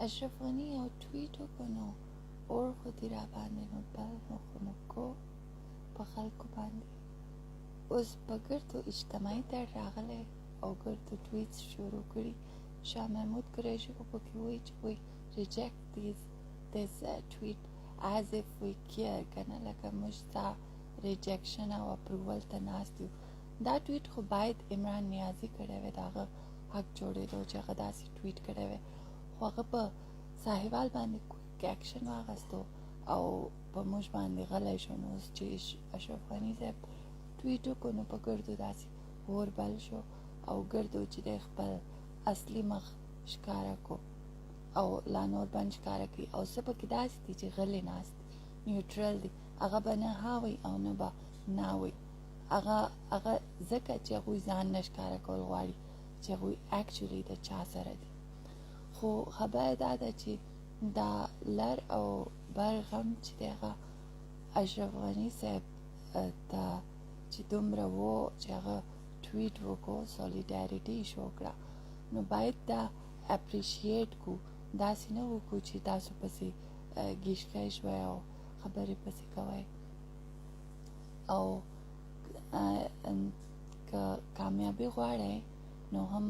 اشرف غني یو ټویټ وکړو، نو اور خو دې راباندې نو بل، نو خو نو کو په خلکو باندې. اوس په ګردو اجتماعي درد راغلی او ګردو ټویټس شروع کړي. شاه محمود قریشي خو پکې وایي چې وایي "Reject this tweet as if we care." کنه، لکه موږ ستا rejection او approval ته ناست یو. دا ټویټ خو باید عمران نیازي کړی وی، د هغه حق جوړېدو چې هغه داسې ټویټ کړی وی، خو هغه په ساهیوال باندې کویک اکشن واغستو او په موږ باندې غلی شو. نو اوس چې اشرف غني صاحب ټویټ وکړو، نو په ګردو داسې اور بل شو او ګردو چې دی خپل اصلي مخ ښکاره کو او لا نور بند ښکاره کوي. او څه پکې داسې دي چې غلي ناست دي، neutral دي، هغه به نه ها وي او نه به نه وي. هغه ځکه چې هغوی ځان نه ښکاره کول غواړي چې هغوی actually د چا سره دي. خو خبره دا ده چې دا لر او بر غم چې دی، هغه اشرف غني صاحب ته چې دومره وو چې هغه ټویټ وکړو، solidarity show کړه، نو باید دا appreciate کو، داسې نه وکړو چې تاسو پسې ګیشکی شوی او خبرې پسې کوئ. او که کامیابي غواړئ، نو هم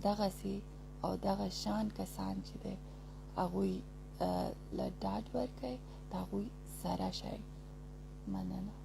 دغسې او دغه شان کسان چې دی، هغوی له ډاډ ورکړئ، د هغوی سره شئ. مننه.